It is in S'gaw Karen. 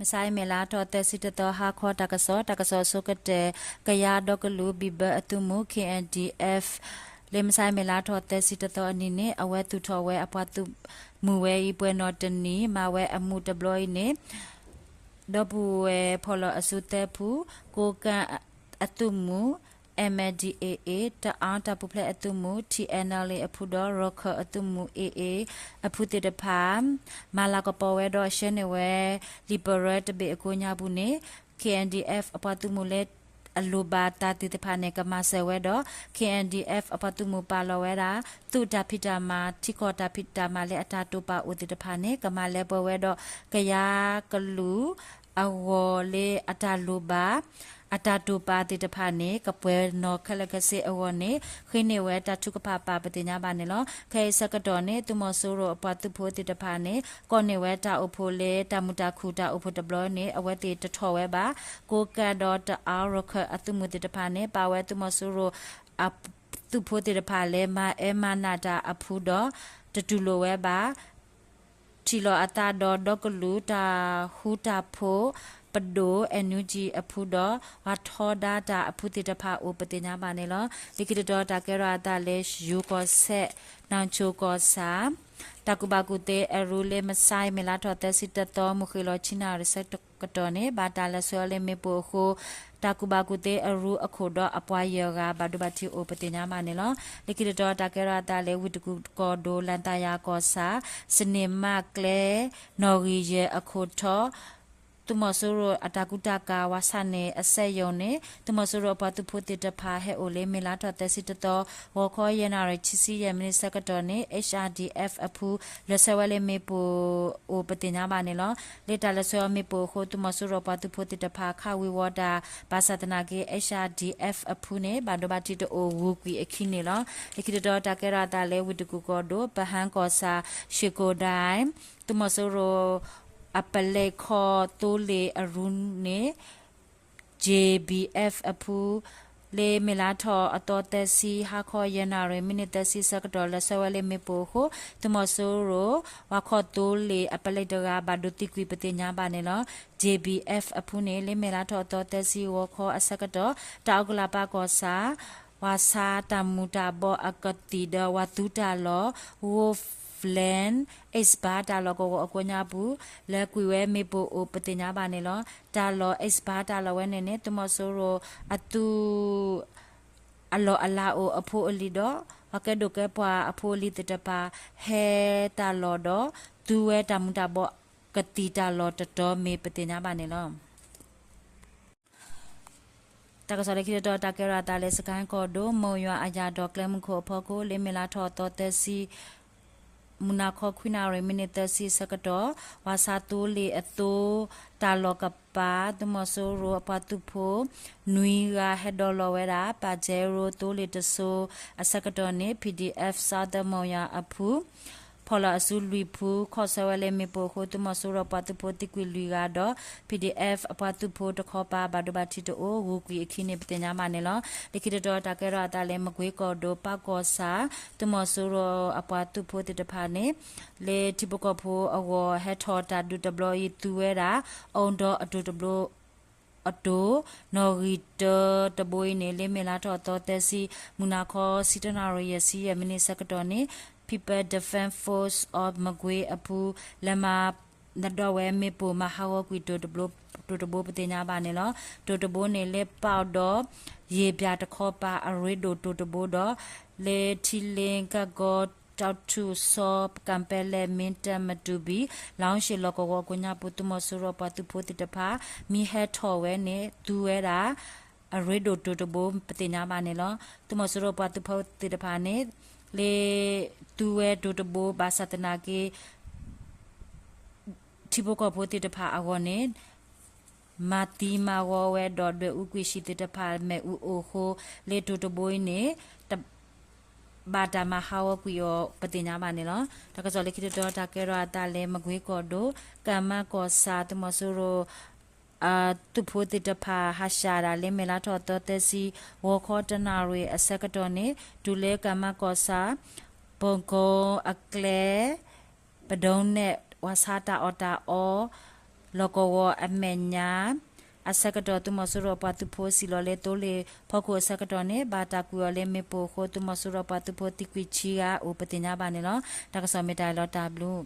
မုၢ်ဆါအံၤ မ့ၢ်လါထီၣ်သၢဆံတသီ ဟါခီတၢ်ကစီၣ်, တၢ်ကစီၣ်အဆိကတၢၢ်, ကယၤဒီကလုာ် ဘံၣ်ဘၢအသုးမုၢ် K N D F လၢမုၢ်ဆါအံၤ မ့ၢ်လါထီၣ်သၢဆံတသီအနံၤန့ၣ် အဝဲသူၣ်ထီၣ်ဝဲအပှၤသုးမုၢ်ဝဲအံၤ ပှဲၤနီၣ်တနံၣ်, မၤဝဲအမူးတဘျီအံၤန့ၣ် ဒီပုၢ်ဝဲၢ်ဖီၣ်လီၤအစုသၢဖု, ကိးကၣ်အသုးမုၢ် M N D A A, တအါတၢ်ပူၤဖျဲးအသုးမုၢ် T N L A အဖုဒီး ရခၢၣ်အသုးမုၢ် A A အဖုသ့ၣ်တဖၣ် မၤလၤကပီၤဝဲဒီးဆှၢန့ၢ်ဝဲ လံာ်ပရၢတဘ့ၣ်အကိးညါပူၤန့ၣ် K N D F အပှၤသုးမုၢ်လၢအလိၣ်ဘၣ်တၢ်သ့ၣ်တဖၣ်န့ၣ် ကမၤစၢၤဝဲဒီး K N D F အပှၤသုးမုၢ်ပာ်လီၤဝဲဒၣ် သုးတၢ်ဖံးတၢ်မၤ ထံကီၢ်တၢ်ဖံးတၢ်မၤလၢအတၢ်တိာ်ပာ်အိၣ်သ့ၣ်တဖၣ်န့ၣ် ကမၤလၢပှဲၤဝဲဒီး ကယၤကလုာ် အဂီၢ်လၢအတၢ်လိၣ်ဘၣ် အတၢ်တိာ်ပာ်သ့ၣ်တဖၣ်န့ၣ် ကပှဲၤနီၣ်ခဲလၢာ်ခဲဆ့အဂီၢ်န့ၣ် ဃ့န့ၢ်ဝဲတၢ်ထုကဖၣ်ပာ်ပသ့ၣ်ညါဘၣ်န့ၣ်လီၤ. ခဲအံၤဆၢကတီၢ်န့ၣ် သုးမီၤစိရိၤအပှၤသုးဖိသ့ၣ်တဖၣ်န့ၣ် ကိးန့ၢ်ဝဲတၢ်အိၣ်ဖှိၣ်လၢတၢ်မုာ်တၢ်ခုၣ်တၢ်အိၣ်ဖှိၣ်တဘျီန့ၣ် အဝဲသ့ၣ်တထီၣ်ဝဲဘၣ်. ကိးကၣ်ဒီးတအါရခၢၣ်အသုးမုၢ်သ့ၣ်တဖၣ်န့ၣ် ပာ်ဝဲသုးမီၤစိရိၤ အသုးဖိသ့ၣ်တဖၣ်လၢမၤအၢမၤနးတၢ်အဖုဒီး တတူၢ်လိာ်ဝဲဘၣ် ထံၣ်လိာ်အသးဒီးဒီကလုာ်တၢ်ဃူတၢ်ဖိးပဒိၣ် N U G အဖုဒီး ပှၤထီဒါတၢ်အဖုသ့ၣ်တဖၣ်အိၣ်ပသ့ၣ်ညါဘၣ်န့ၣ်လီၤ. လၢခံတတီၤတၢ်ကဲထီၣ်အသးလၢယိၤကီၢ်စဲၣ် နၢ်ဆိၣ်ကီၢ်ဆၣ် တၢ်ကူၣ်ဘၣ်ကူၣ်သ့အရူလၢမုၢ်ဆါအံၤ မ့ၢ်လါထီၣ်သၢဆံတသီ မုၢ်ဃ့ၢ်လီၤဆံနၣ်ရံၣ်ဆၢကတီၢ်န့ၣ် ဘၣ်တၢ်လဲၤဆှၢအီၤလၢမ့ၣ်ပိၢ်အဃိ တၢ်ကူၣ်ဘၣ်ကူၣ်သ့အရူအခိၣ်ဒီးအပှၤယဲၢ်ဂၤ ဘၣ်ဒိဘၣ်ထံးအိၣ်ပသ့ၣ်ညါဘၣ်န့ၣ်လီၤ. လၢခံတတီၤတၢ်ကဲထီၣ်အသးလၢဝ့ၢ်တကူၣ်ကီၢ်ဒိၣ် လၣ်သးယၤကီၢ်ဆၣ် စနံးမးကျဲ နီၣ်ဂံၢ်ယဲၢ်အခိၣ်ထီၣ် သုးမီၤစိရိၤအတၢ်ကူတၢ်ကၤ ဝးဆါန့ၣ် အစက်ရုံန့ၣ် သုးမီၤစိရိၤအပှၤသုးဖိသ့ၣ်တဖၣ်ဟဲအိၣ်လၢမ့ၢ်လါထီၣ်သၢဆံတသီ ဂီၤခီယဲၢ်နၣ်ရံၣ်ဆံဆံယဲၢ်မံးနံးဆၢကတီၢ်န့ၣ် H R D F အဖု လဲၤဆှၢဝဲလၢမ့ၣ်ပိၢ်အိၣ်ပသ့ၣ်ညါဘၣ်န့ၣ်လီၤ. လၢတၢ်လဲၤဆှၢအီၤမ့ၣ်ပိၢ်အဃိ သုးမီၤစိရိၤအပှၤသုးဖိသ့ၣ်တဖၣ် ခးဝံၤဝီၤတၢ် ဘၣ်ဆၣ်သနာ်က့ H R D F အဖုန့ၣ် ဘၣ်ဒိဘၣ်ထံးတအိၣ် ဂုၤကွံာ်အခံန့ၣ်လီၤ. လၢခံတတီၤတၢ်ကဲထီၣ်အသးလၢဝ့ၢ်တကူၣ်ကီၢ်ဒိၣ် ပဟၣ်ကီၢ်ဆၣ် ရှ့ၣ်ကိၣ်ဒၣ် သုးမီၤစိရိၤအပလဲးခီသိလ့ၣ်အရူန့ၣ် J B F အဖု လၢမ့ၢ်လါထီၣ်အသီသၢဆံ ဟါခီယဲၢ်နၣ်ရံၣ် မံးနံးသၢဆံဆၢကတီၢ် လဲၤဆှၢဝဲလၢမ့ၣ်ပိၢ်အဃိ သုးမီၤစိရိၤ ဝးခီသိလ့ၣ်အပလဲးတဂၤ ဘၣ်ဒိသံကွံာ်ပသ့ၣ်ညါဘၣ်န့ၣ်လီၤ. J B F အဖုန့ၣ် လၢမ့ၢ်လါထီၣ်အသီသၢဆံဂီၤခီအဆၢကတီၢ် တၢ်အိၣ်ကလၤပာ်ကီၢ်ဆၣ် ဝးဆါတၢ်မူၤတၢ်ဘှီးအကသံၣ်ဒီး ဝးသူတၢ်လီၢ် Wolfland Express တၢ်လီၢ်ကဝီၤအကိးညါပူၤ လဲၤကွံာ်ဝဲမ့ၣ်ပိၢ်အိၣ်ပသ့ၣ်ညါဘၣ်န့ၣ်လီၤ. တၢ်လီၢ် Express တၢ်လီၢ်ဝဲန့ၣ်န့ၣ် သုးမီၤစိရိၤအသုး အလီၢ်အလၤအိၣ်အဖိအလံၤဒီး ပှၤကဲဒိၣ်ကဲပှၢ်အဖိအလံၤသ့ၣ်တဖၣ် ဟဲတၢ်လီၢ်ဒီး သူဝဲတၢ်မူၤတၢ်ဘှီးကသံၣ်တၢ်လီၢ်တတီၤမ့ၢ်ပသ့ၣ်ညါဘၣ်န့ၣ်လီၤ. တၢ်ကစီၣ်လၢခံတတီၤ တၢ်ကဲထီၣ်အသးလၢ စကဲၣ်ကီၢ်ဒိၣ် မိၢ်ယွၤအယၣ်ဒီးကျဲမုၢ်ခိၣ်အဖီခိၣ် လၢမ့ၢ်လါထီၣ်အသီသၢဆံ မုၢ်နၤခီခွံနၣ်ရံၣ် မံးနံးသၢဆံဆၢကတီၢ် ဝးဆါသိလ့ၣ်အသိ တၢ်လီၢ်ကပၤ သုးမီၤစိရိၤအပှၤသုးဖိ နွံဂၤဟဲဒိးလီၤဝဲဒၣ် ပၣ်ကဲရိသိလ့ၣ်တစိၤအဆၢကတီၢ်န့ၣ် P D F Southern မိၢ်ယွၤအဖု ဖီၣ်လီၤအစုလွံၢ်ဖု ခီၣ်ဆၢဝဲလၢမ့ၣ်ပိၢ်အဃိ သုးမီၤစိရိၤအပှၤသုးဖိသံကွံာ်လွံၢ်ဂၤဒီး P D F အပှၤသုးဖိတခီပၤ ဘၣ်ဒိဘၣ်ထံးတအိၣ် ဂုၤကွံာ်အခံန့ၣ် ပသ့ၣ်ညါဘၣ်န့ၣ်လီၤ. လၢခံတတီၤ တၢ်ကဲထီၣ်အသးလၢ မကွ့ကီၢ်ဒိၣ် ပၣ်ကီၢ်ဆၣ် သုးမီၤစိရိၤအပှၤသုးဖိသ့ၣ်တဖၣ်န့ၣ် လၢထံဖိကီၢ်ဖိအဂီၢ် ဟဲထီၣ်တၢ်ဒုးတဘျီအံၤ သူဝဲဒၣ် အီဒီအတိၤတဘိ အတိၤ နီၣ်ဂံၢ်တၢတဘိအံၤန့ၣ် လၢမ့ၢ်လါထီၣ်အသီသၢဆံ မုၢ်နၤခီဆံတၢနၣ်ရံၣ် ယဲၢ်ဆံယဲၢ်မံးနံးဆၢကတီၢ်န့ၣ် People Defense Force of မကွ့အဖု လဲၤမၤ နဒီးဝဲမ့ၣ်ပိၢ်မၤဟးဂီၤကွံာ်တိၤတဘိ တိၤတဘိပသ့ၣ်ညါဘၣ်န့ၣ်လီၤ. တိၤတဘိန့ၣ် လၢပၣ်ဒီး ယ့ၣ်ပၠၣ်တခီပၤအရ့ဒိၣ်တိၤတဘိဒီး လၢထံလ့ကၣ်ကီ တၢ်ထူၣ်စီ ကၣ်ပဲလဲၣ် မ့ၢ်တၢ်မတူၢ်ဘံၣ် လီၤဟီၣ်ၡ့ၣ်လီၢ်ကဝီၤအကိးညါပူၤ သုးမီၤစိရိၤအပှၤသုးဖိသ့ၣ်တဖၣ် မ့ၢ်ဟဲထီၣ်ဝဲန့ၣ် သူဝဲဒၣ် အရ့ဒိၣ်တိၤတဘိပသ့ၣ်ညါဘၣ်န့ၣ်လီၤ. သုးမီၤစိရိၤအပှၤသုးဖိသ့ၣ်တဖၣ်န့ၣ် လၢသူဝဲတိၤတဘိဘၣ်ဆၣ်သနာ်က့ ထံဖိကီၢ်ဖိသ့ၣ်တဖၣ်အဂီၢ်န့ၣ် မၤသံမၤဂီၤဝဲဒီးဒွဲၣ်အူကွံာ်ဆံးသ့ၣ်တဖၣ်မ့ၣ်အူအိၣ်အဃိ လၢတိၤတဘိအံၤန့ၣ် ဘၣ်တၢ်မၤဟးဂီၤကွံာ်အီၤပသ့ၣ်ညါဘၣ်န့ၣ်လီၤ. တၢ်ကစီၣ်လၢခံတတီၤ တၢ်ကဲထီၣ်အသးလၢ မကွ့ကီၢ်ဒိၣ် ကၣ်မၣ်ကီၢ်ဆၣ် သုးမီၤစိရိၤ သုးဖိသ့ၣ်တဖၣ် ဟးရှးဒၣ်လၢမ့ၢ်လါထီၣ်သီသၢဆံ ဂီၤခီတနၣ်ရံၣ်အဆၢကတီၢ်န့ၣ် တုၤလၢကၣ်မၣ်ကီၢ်ဆၣ် ဘီကိအကျဲ ပဒိးနဲၣ် ဝၤဆါတၢ်အီၣ်တၢ်အီ လီၢ်ကဝီၤအမဲာ်ညါ အဆၢကတီၢ် သုးမီၤစိရိၤပှၤသုးဖိစံၣ်လီၤလၢသိလ့ၣ်ဖီခိၣ်အဆၢကတီၢ်န့ၣ် ဘၣ်တၢ်ကွံာ်အီၤလၢမ့ၣ်ပိၢ်အဃိ သုးမီၤစိရိၤပှၤသုးဖိသံကွံာ်ဆံဂၤအိၣ်ပသ့ၣ်ညါဘၣ်န့ၣ်လီၤ. တၢ်ကစီၣ်မ့ၢ်တၢ်အံၤလီၤ တၢ်ဘျုး